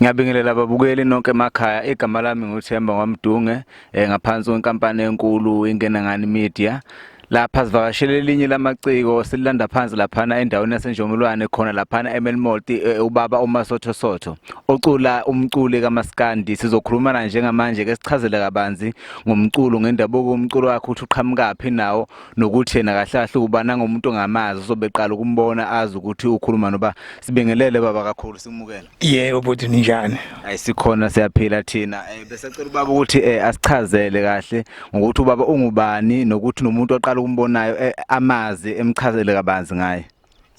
Ngiyabingelela ababukeli nonke emakhaya. Igama lami nguThemba Ngwamdunge, ngaphansi kwenkampani enkulu Ingena Ngani Media. Lapha sivakashele elinye lamaciko, sililanda phansi laphana endaweni yaseNjomolwane, khona laphana eMelmoth, ubaba uMasotho Sotho ocula umculi kaMaskandi. Sizokhuluma naye njengamanje ke, sichazele kabanzi ngomculo, ngendabuko umculo wakhe, ukuthi uqhamukaphi nawo, nokuthi yena kahle kahle ubana ngomuntu ongamazi ozobeqala ukumbona azi ukuthi ukhuluma noba. Sibingelele baba kakhulu, simukele. Yebo bhuti, ninjani? Ayisikhona, siyaphila thina. Besacela ubaba ukuthi asichazele kahle ngokuthi ubaba ungubani, nokuthi nomuntu oqala ukumbonayo amazi, emchazele kabanzi ngaye.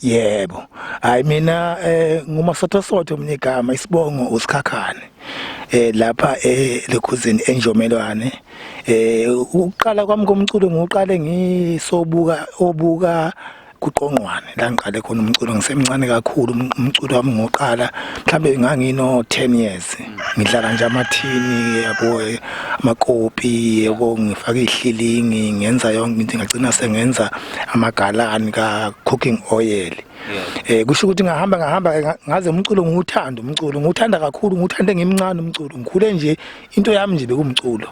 Yebo. Hayi, mina nguMasotho Sotho mina igama, isibongo uSikhakhane. Lapha lekhuzini eNjomelwane. Ukuqala kwami komculo ngiqale ngisobuka obuka kuQongqwane, la ngiqale khona umculo ngisemncane kakhulu. Umculo wami ngoqala mhlambe ngangino 10 years, ngidlala nje amathini yabo, amakopi yabo, ngifaka ihlilingi, ngenza yonke into, ngagcina sengenza amagalani ka cooking oil. Kusho ukuthi ngahamba ngahamba ngaze umculo ngiwuthanda, umculo ngiwuthanda kakhulu, ngiwuthande ngimncane umculo, ngikhule nje into yami nje bekumculo.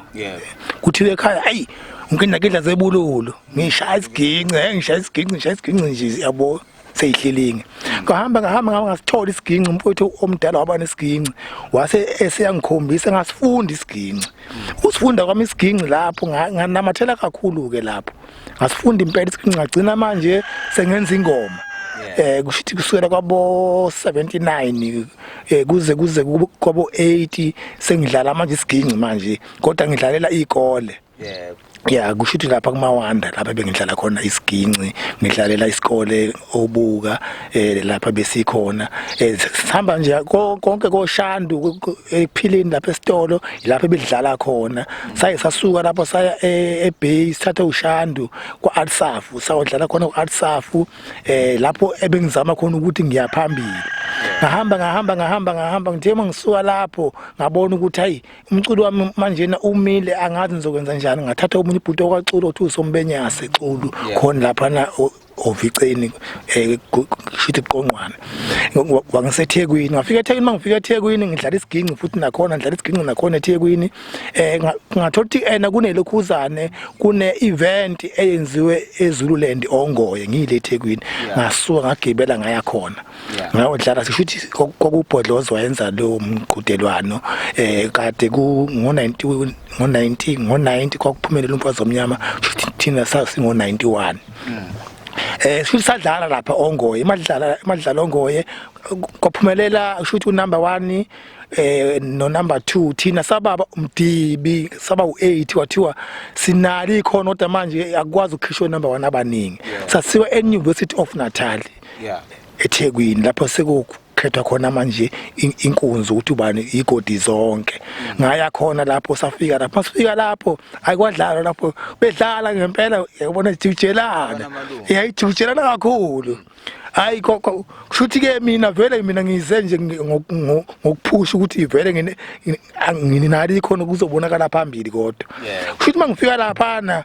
Kuthiwe ekhaya, ayi, nginakidla zebululu, ngishaya isiginci, ngishaya isiginci, ngishaya isiginci nje yabo, seyihlilingi. Ngahamba ngahamba ngasithola isiginci, umfowethu omdala waba nesiginci, wase eseyangikhombisa, ngasifunda isiginci. Usifunda kwami isiginci lapho nganamathela kakhulu ke lapho, ngasifunda impela isiginci, ngagcina manje sengenza ingoma. Kusho ukuthi kusukela kwabo 79 kuze kwabo 80 sengidlala manje isiginci manje, kodwa ngidlalela izikole. Ya, kusho ukuthi lapha kuMawanda lapha bengidlala khona isiginci, ngidlalela isikole obuka lapha besikhona, sihamba nje konke koShandu, ekuphileni lapha esitolo lapha bedlala khona. Saye sasuka lapho saya eBay, sithathe uShandu kwa-Artsaf, sawudlala khona ku-Artsaf, lapho ebengizama khona ukuthi ngiyaphambili. Ngahamba ngahamba ngahamba ngahamba, ngithe mangisuka lapho ngabona ukuthi hayi, umculo wami manjena umile, angazi ngizokwenza njani. Ngathatha omunye ibhuti okwaXulu othi usombenyase Xulu, khona lapha na oviceni, kushuthi Qongqwane, wangiseThekwini. Ngafika eThekwini, mangifika eThekwini ngidlala isiginci futhi nakhona, ngidlala isiginci nakhona eThekwini. Ngathola ukuthi ena kunelokhuzane, kune event eyenziwe eZululand Ongoye, ngiyile eThekwini. Ngasuka ngagibela ngaya khona, ngayodlala. Sisho ukuthi kwakubhodlozwa yenza lo mqhudelwano, kade ku ngo 90 ngo 90 ngo 90 kwakuphumelela umfazi omnyama, shuthi thina sasingo 91. Shuthi sadlala lapha Ongoye, imadlala imadlala Ongoye, kwaphumelela shuthi unumber 1 no number 2, thina sababa umdibi saba u8. Kwathiwa sinali ikhono, kodwa manje akwazi ukukhishwa number 1 abaningi. Sasiwa eUniversity of Natal eThekwini, lapho sekukhethwa khona manje inkunzi ukuthi ubani igodi zonke. Ngaya khona lapho, safika lapho, masifika lapho ayikwadlala lapho, bedlala ngempela yabona, jijelana, yayijijelana kakhulu. Hayi, kushuthi ke mina vele mina ngize nje ngokuphusha ukuthi vele ngine nginalo ikhono, kuzobonakala phambili, kodwa kushuthi mangifika laphana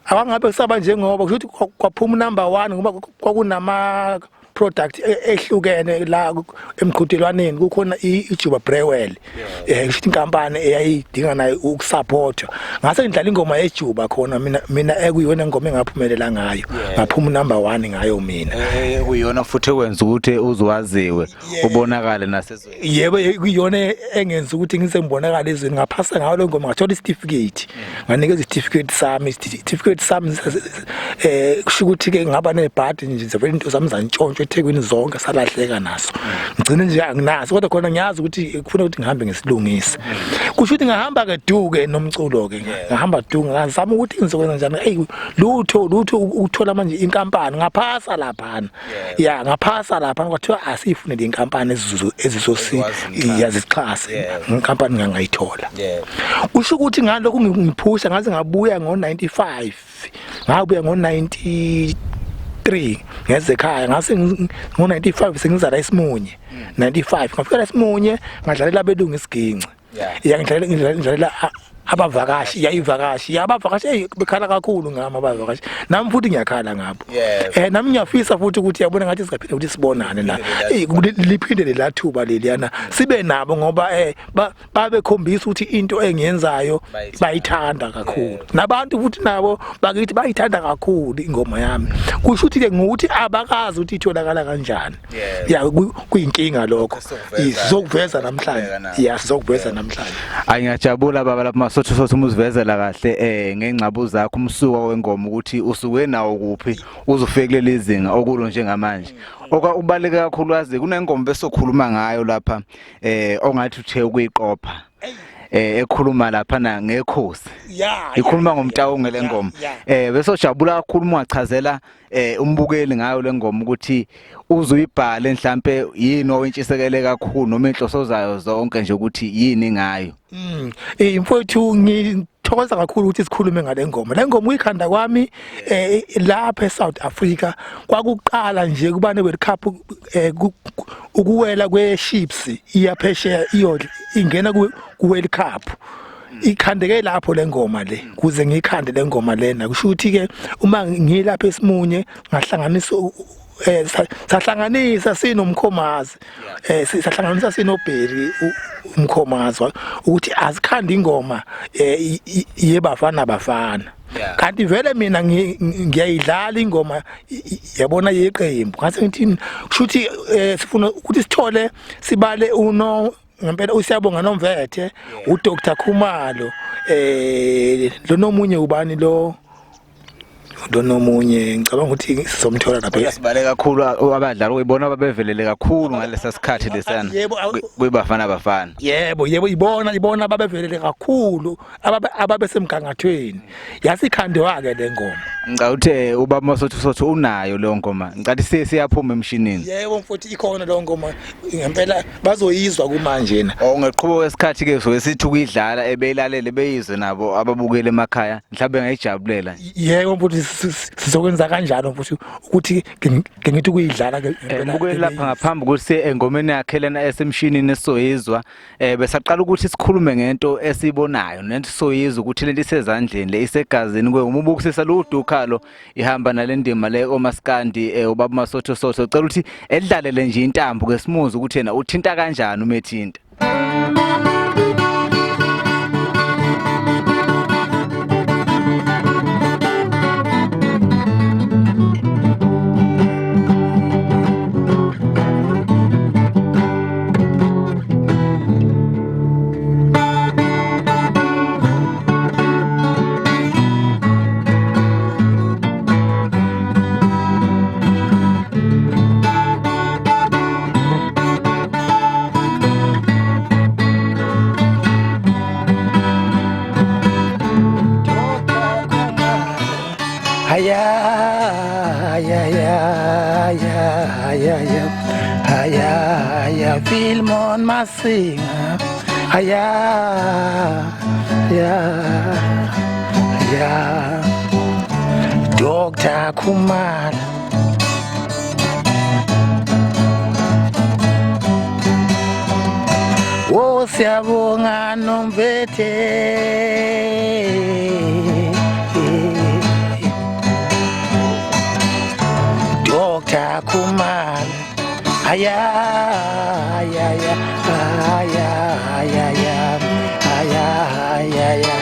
awangabe kusaba njengoba kushuthi kwaphuma number 1, ngoba kwakunama product ehlukene la emqhudelwaneni, kukhona iJuba Brewell, kusho inkampani eyayidinga nayo ukusupport. Ngase ngidlala ingoma yeJuba khona mina, ekuyiyona ingoma engaphumelela ngayo, ngaphuma number 1 ngayo mina. Kuyiyona futhi ekwenza ukuthi uzwaziwe, ubonakale nasezweni. Yebo, kuyiyona engenza ukuthi ngize ngibonakale ezweni. Ngaphasa ngayo le ngoma, ngathola isitifiketi, nganikeza isitifiketi sami, isitifiketi sami. Kusho ukuthi ke ngaba nebhadi nje vele, into zami zantshontshwa eThekwini zonke, salahleka naso, ngigcine nje anginaso, kodwa khona ngiyazi ukuthi kufuna ukuthi ngihambe ngisilungise. Kusho ukuthi ngahamba ke duke nomculo ke, ngahamba duke, ngazama ukuthi ngizokwenza njani. Ey, lutho lutho ukuthola manje inkampani. Ngaphasa laphana, ya, ngaphasa lapha, kwathiwa asiyifunele inkampani ezizosi yazixhase. Inkampani ngangayithola. Kusho ukuthi ngalokhu ngiphusha ngaze ngabuya ngo-95, ngabuya ngo-93 ngeze ekhaya, ngase ngo-95 sengizala iSimunye. 95 ngafika la eSimunye, ngadlalela abelungu isiginci. Ya, ngidlalela Abavakashi, yayivakashi, abavakashi, hey, bekhala kakhulu ngami abavakashi. Nami futhi ngiyakhala ngabo. Nami ngiyafisa futhi ukuthi yabona ngathi singaphinde ukuthi sibonane la. Liphinde lelathuba leliyana sibe nabo ngoba babekhombisa ukuthi into engiyenzayo bayithanda kakhulu. Nabantu futhi nabo bakithi bayithanda kakhulu ingoma yami. Kusho ukuthi ke ngukuthi abakazi ukuthi itholakala kanjani. Ya, kuyinkinga lokho. Sizokuveza namhlanje. Ya, sizokuveza namhlanje. Ayi, ngiyajabula baba lapha Masotho Sotho, uma usivezela kahle ngengcabu zakho, umsuka wengoma ukuthi usuke nawo kuphi uzofika kuleli zinga okulo njengamanje. Okubaluleke kakhulu wazi kunengoma besokhuluma ngayo lapha ongathi uthe ukuyiqopha ekhuluma lapha na ngekhosi. Ikhuluma ngoMtawunge le ngoma. Besojabula kakhulu uma ungachazela umbukeli ngayo le ngoma ukuthi uzuyibhale mhlambe yini owentshisekele kakhulu noma inhloso zayo zonke nje ukuthi yini ngayo. Mfowethu, ngithokoza kakhulu ukuthi sikhulume ngale ngoma. Le ngoma uyikhanda kwami lapha eSouth Africa, kwakuqala nje kuba ne World Cup, ukuwela kwe-Chiefs iya phesheya, iyo ingena ku World Cup. Ikhandeke lapho le ngoma le. Kuze ngikhande le ngoma lena, kusho ukuthi ke uma ngilapha esimunye ngahlanganisa sahlanganisa sinomkhomazi, sahlanganisa sinoBerry umkhomazi ukuthi azikhanda ingoma yebafana bafana. Kanti vele mina ngiyayidlala ingoma, yabona, yeqembu. Ngase ngithi kusho ukuthi sifuna ukuthi sithole sibale uno ngempela uSiyabonga Nomvethe, uDr Khumalo, lo nomunye ubani lo nomunye, ngicabanga ukuthi sizomthola lapha. Sibale kakhulu abadlali, uyibona ababevelele kakhulu ngalesa sikhathi lesana kuyibafana bafana. Yebo, ibona ababevelele kakhulu, ababesemgangathweni. Yasikhandiwa ke le ngoma. Ngicabanga ukuthi ubaba Masotho Sotho unayo leyo ngoma. Ngicela siye siyaphuma emshinini. Yebo mfowethu, ikhona leyo ngoma ngempela, bazoyizwa kumanje na. Oh, ngeqhubo kwesikhathi ke soke sithi ukuyidlala ebeyilalele beyizwe nabo ababukele emakhaya, mhlawumbe ngayijabulela. Yebo mfowethu, sizokwenza kanjalo mfowethu, ukuthi ngithi ukuyidlala ke impela. Mbukeli lapha, ngaphambi ukuthi siye engomeni yakhe lena esemshinini esizoyizwa, besaqala ukuthi sikhulume ngento esiyibonayo nento soyizwa ukuthi lento isezandleni, le isegazini kwe uma ubukisisa ludukhalo ihamba nale ndima le omaskandi. Ubaba Masotho Sotho, cela ukuthi edlalele nje intambo ke simuze ukuthi yena uthinta kanjani uma ethinta. Haya haya haya haya haya haya, Filmon Masinga, haya ya ya, Dr. Khumalo. Oh, siyabonga Nomvethe. Dr. Khumalo, haya haya haya haya haya haya haya.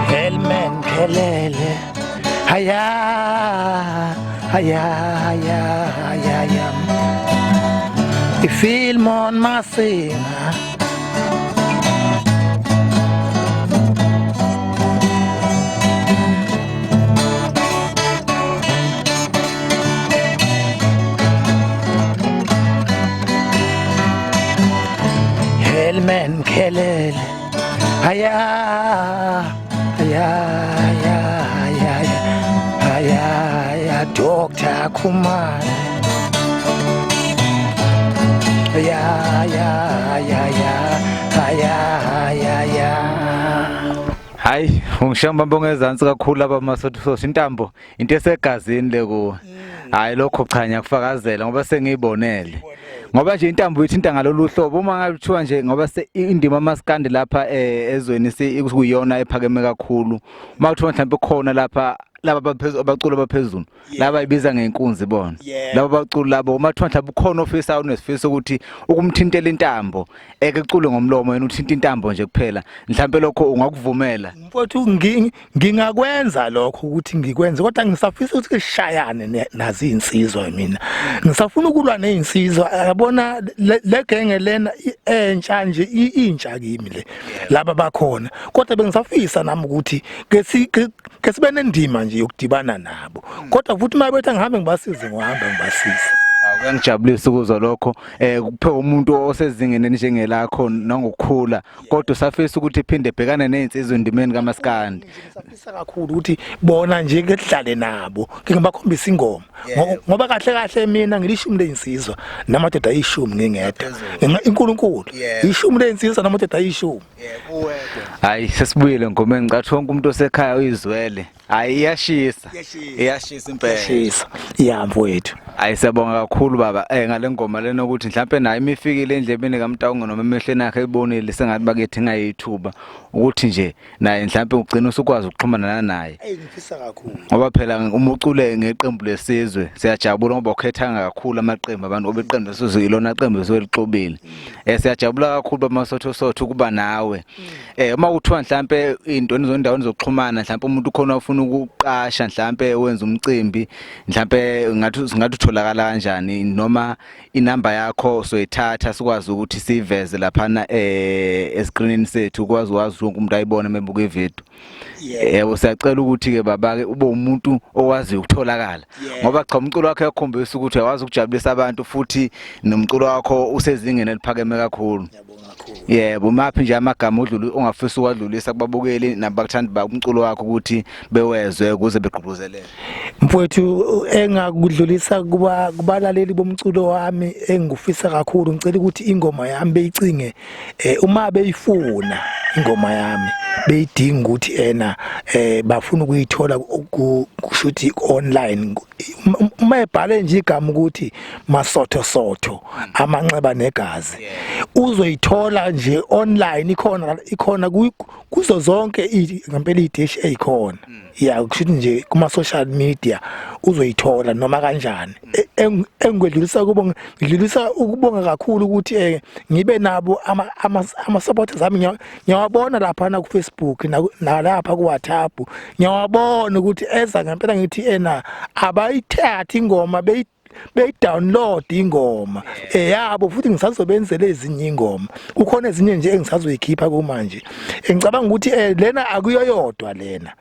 Helman Mkhalele, haya haya haya haya, Filmon Masinga. Helman Mkhalele, haya haya haya haya haya haya, Dr. Khumalo, ya ya ya ya, haya haya ya. Hayi, ungishamba mbongezansi kakhulu laba masotho intambo into esegazini le kuwe. Hayi lokho cha ngiyakufakazela ngoba sengiyibonele. Ngoba nje intambo ithinta ngalolu hlobo uma ngabe kuthiwa nje ngoba indima amaskandi lapha ezweni kuyiyona ephakeme kakhulu. Uma kuthiwa mhlawumbe khona lapha laba abaphezulu abaculi abaphezulu laba ibiza ngenkunzi bona. Laba baculi labo uma kuthiwa mhlawumbe ukhona ofisa unesifiso ukuthi ukumthintela intambo eke cule ngomlomo yena uthinta intambo nje kuphela mhlawumbe lokho ungakuvumela. Mfowethu ngingakwenza lokho ukuthi ngikwenze kodwa ngisafisa ukuthi ngishayane nazi izinsizwa mina. Ngisafuna ukulwa nezinsizwa yabona le genge lena entsha nje intsha kimi le laba bakhona kodwa bengisafisa nami ukuthi ke sibe nendima nje yokudibana nabo kodwa futhi uma bethi angihambe ngibasize ngohamba ngibasize. Kuyangijabulisa ukuzwa lokho kuphe umuntu osezingeni njengelakho nangokukhula kodwa usafisa ukuthi iphinde ebhekane nezinsizwa endimeni kaMaskandi. Ngisafisa kakhulu ukuthi bona nje ke sidlale nabo ke ngibakhombisa ingoma ngoba kahle kahle mina ngilishumi lezinsizwa namadoda ayishumi ngingedwa iNkulunkulu ishumi lezinsizwa namadoda ayishumi. Hayi sesibuyile ngomeni ngicathi wonke umuntu osekhaya uyizwele. Hayi iyashisa. Iyashisa impela. Iyashisa. Ya mfowethu. Hayi siyabonga kakhulu baba ngale ngoma lena ukuthi mhlampe nayo imifikile endlebeni kaMtawunga noma emehlweni akhe ebonile sengathi bakithi ngayithuba ukuthi nje naye mhlampe ugcina usukwazi ukuxhumana naye. Ey ngifisa kakhulu. Ngoba phela uma ucule ngeqembu lesizwe siyajabula ngoba ukhethanga kakhulu amaqembu abantu ngoba iqembu lesizwe ilona qembu esuke lixubile. Siyajabula kakhulu bamasotho sotho ukuba nawe. Uma kuthiwa mhlampe into endaweni zokuxhumana mhlampe umuntu khona ufuna ukuqasha mhlampe wenza umcimbi mhlampe ngathi singathi utholakala kanjani noma inamba yakho soyithatha sikwazi ukuthi siveze laphana escreenini sethu ukwazi wazi wonke umuntu ayibone mebuka ivideo. Yebo siyacela ukuthi ke baba ke ube umuntu owaziyo ukutholakala ngoba cha umculo wakhe uyakhombisa ukuthi uyakwazi ukujabulisa abantu futhi nomculo wakho usezingeni eliphakeme kakhulu. Yebo maphi nje amagama odlula ongafisa ukwadlulisa kubabukeli nabakuthandi ba umculo wakho ukuthi bewezwe ukuze begqugquzeleke. Mfowethu engakudlulisa kuba kubalaleli bomculo wami engikufisa kakhulu ngicela ukuthi ingoma yami beyicinge uma beyifuna ingoma yami beyidinga ukuthi ena bafuna ukuyithola kushuthi online uma ebhale nje igama ukuthi masotho sotho amanxeba negazi uzoyithola nje online ikhona ikhona kuzo zonke ngempela ideshi ezikhona ya kushuthi nje kuma social media uzoyithola noma kanjani. Engidlulisa kubo ngidlulisa ukubonga kakhulu ukuthi ngibe nabo ama supporters ami ngiyawabona lapha na ku Facebook nalapha ku WhatsApp ngiyawabona ukuthi eza ngempela ngithi ena abayithathi ingoma beyidownload ingoma eyabo futhi ngisazobenzela ezinye ingoma kukhona ezinye nje engisazoyikhipha kumanje ngicabanga ukuthi lena akuyoyodwa lena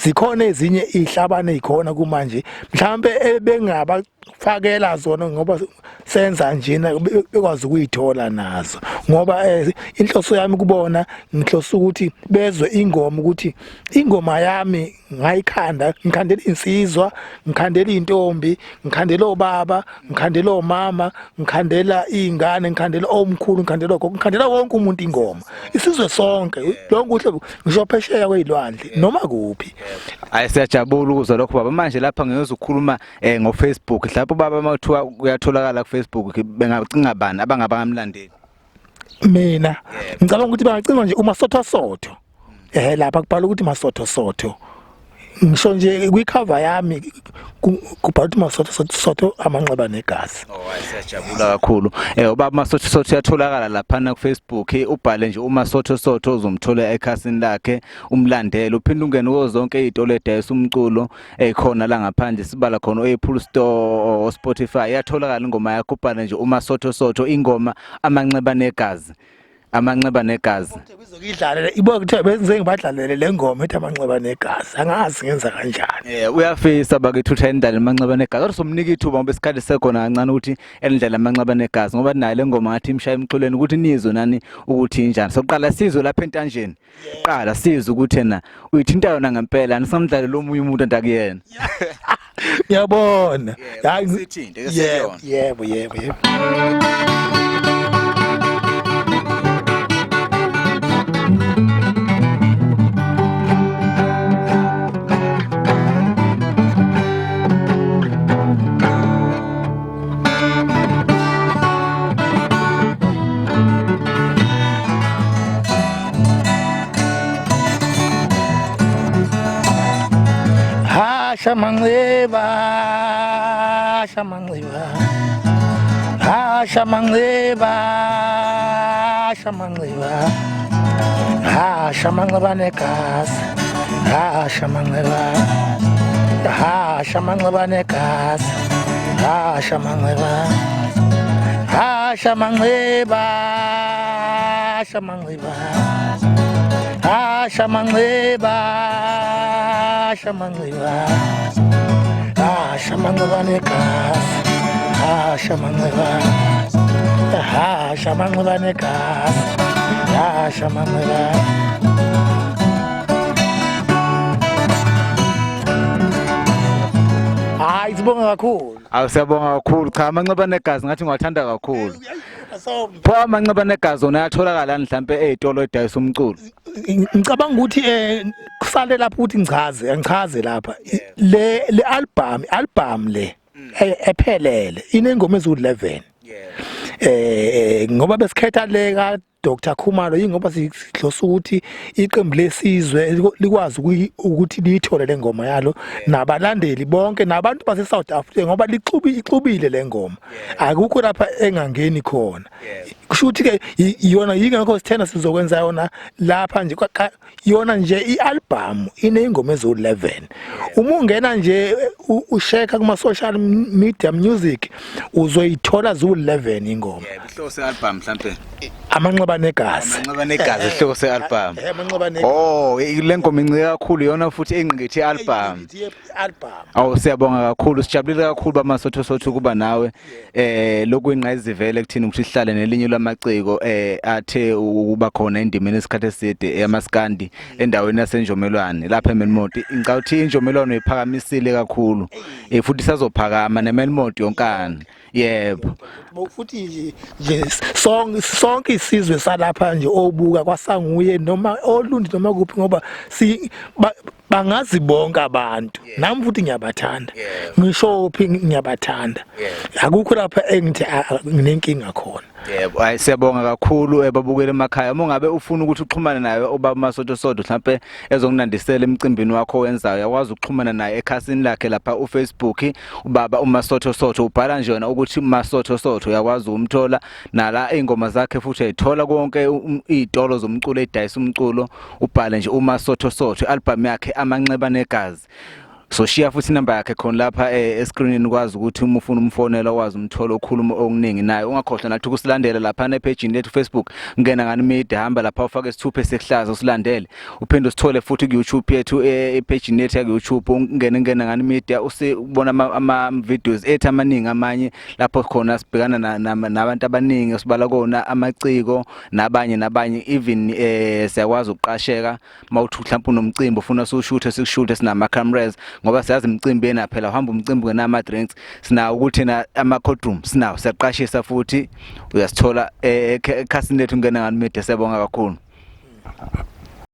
zikhona ezinye ihlabane ikhona kumanje mhlambe ebengabafakela zona ngoba senza njena bekwazi ukuyithola nazo ngoba inhloso yami kubona ngihlosa ukuthi bezwe ingoma ukuthi ingoma yami ngayikhanda ngikhandela insizwa ngikhandela intombi ngikhandela obaba ngikhandela omama ngikhandela izingane ngikhandela omkhulu ngikhandela ogogo ngikhandela wonke umuntu ingoma isizwe sonke lonke uhlobo ngisho phesheya kwezilwandle noma kuphi. Hayi siyajabula ukuzwa lokho baba. Manje lapha ngiyozokhuluma ngo Facebook mhlawumbe ubaba makuthiwa uyatholakala ku Facebook bengacinga bani abangabangamlandeli? Mina ngicabanga ukuthi bangacinga nje umasotho sotho lapha kubhala ukuthi masotho sotho ngisho nje kwicover yami kubhala ukuthi masotho sotho amanxeba negazi. Oh siyajabula kakhulu. Ubaba Masotho Sotho uyatholakala lapha na ku Facebook ubhale nje uMasotho Sotho uzomthola ekhasini lakhe umlandele uphinde ungene kuzo zonke izitolo edayisa umculo ekhona la ngaphandle sibala khona o-Apple Store o Spotify iyatholakala ingoma yakho ubhale nje uMasotho Sotho ingoma amanxeba negazi amanxeba negazi. Izokidlalela ibuka kuthiwa benze ngibadlalele le ngoma ethi amanxeba negazi angazi ngenza kanjani. Uyafisa bakithi uthi ayindlale amanxeba negazi kodwa somnika ithuba ngoba isikhathi sekhona kancane ukuthi elindlale amanxeba negazi ngoba naye le ngoma ngathi imshaya emculweni ukuthi nizwe nani ukuthi injani. Soqala sizwe lapha entanjeni. Qala sizwe ukuthi yena uyithinta yona ngempela nisamdlalele omunye umuntu antakuyena. Ngiyabona. Hayi sithinte ke seyona. Yebo yebo yebo. Hasha manxeba, hasha manxeba, hasha manxeba, hasha manxeba, hasha manxeba negazi, hasha manxeba, hasha manxeba negazi, hasha manxeba, hasha manxeba, hasha manxeba, hasha manxeba, hasha manxeba, hasha manxeba negazi, hasha manxeba, hasha manxeba negazi, hasha manxeba. Hayi, sibonga kakhulu. Awu, siyabonga kakhulu. Cha, amanxeba negazi ngathi ngiwathanda kakhulu. Pho amanxeba negazi wona ayatholakala mhlampe ey'tolo edayisa umculo? Ngicabanga ukuthi kusale lapho ukuthi ngichaze lapha le album le ephelele inengoma eziwu-11, ngoba besikhetha le ka Dr Khumalo, ingoba sihlosa ukuthi iqembu lesizwe likwazi ukuthi liyithole le ngoma yalo, nabalandeli bonke, nabantu base South Africa, ngoba lixubi ixubile le ngoma, akukho lapha engangeni khona. Kusho ukuthi ke iyona yingakho sithena sizokwenza yona lapha nje yona nje i-album ineyingoma eziwu-11. Uma ungena nje usheka kuma social media music, uzoyithola ziwu-11 ingoma. Yebo, isihloko se-album mhlampe? Amanxeba negazi. Amanxeba negazi, isihloko se-album. Amanxeba negazi. Oh, le ngoma incike kakhulu iyona futhi engqikithi i-album. Album. Awu, siyabonga kakhulu, sijabulile kakhulu bamasotho sotho ukuba nawe. Lokuyingqayizivele kuthina ukuthi sihlale nelinye lamaciko athe ukuba khona endimeni esikhathi eside yamaskandi endaweni yaseNjomelwane lapha eMelmoth. Ngicabanga ukuthi iNjomelwane uyiphakamisile kakhulu. Futhi sazophakama neMelmoth yonkana. Yebo. Futhi nje sonke isizwe salapha nje obuka kwasanguye noma olundi noma kuphi, ngoba si bangazi bonke abantu, nami futhi ngiyabathanda, ngisho phi ngiyabathanda, akukho lapha engithi nginenkinga khona. Yebo, hayi, siyabonga kakhulu, babukele emakhaya. Uma ngabe ufuna ukuthi uxhumane naye ubaba Masotho Sotho, mhlambe ezokunandisela emcimbini wakho owenzayo, uyakwazi ukuxhumana naye ekhasini lakhe lapha uFacebook, ubaba uMasotho Sotho. Ubhala nje yona ukuthi Masotho Sotho, uyakwazi ukumthola nala ingoma zakhe, futhi uyayithola konke izitolo zomculo edayisa umculo, ubhale nje uMasotho Sotho, album yakhe Amanxeba Negazi. So shiya futhi inamba yakhe khona lapha escreenini, ukwazi ukuthi uma ufuna umfonela ukwazi umthola, ukhuluma okuningi naye. Ungakhohlwa nathi ukusilandela lapha epage lethu Facebook, ngena ngani media, hamba lapha ufake isithupha esihlaza usilandele, uphinde usithole futhi ku YouTube yethu, epage lethu ya YouTube, ungene ngena ngani media, usibona ama videos ethu amaningi amanye lapho khona sibhekana nabantu abaningi, sibala kona amaciko nabanye nabanye, even siyakwazi ukuqasheka mawuthi mhlawumbe unomcimbi ufuna siwushuthe, sikushuthe, sinama cameras, ngoba siyazi imicimbi yena phela uhamba umcimbi ngenama drinks, sinawo ukuthi na ama cold room sinawo, siyaqashisa futhi, uyasithola ekhasini lethu ngena ngani media. Siyabonga kakhulu.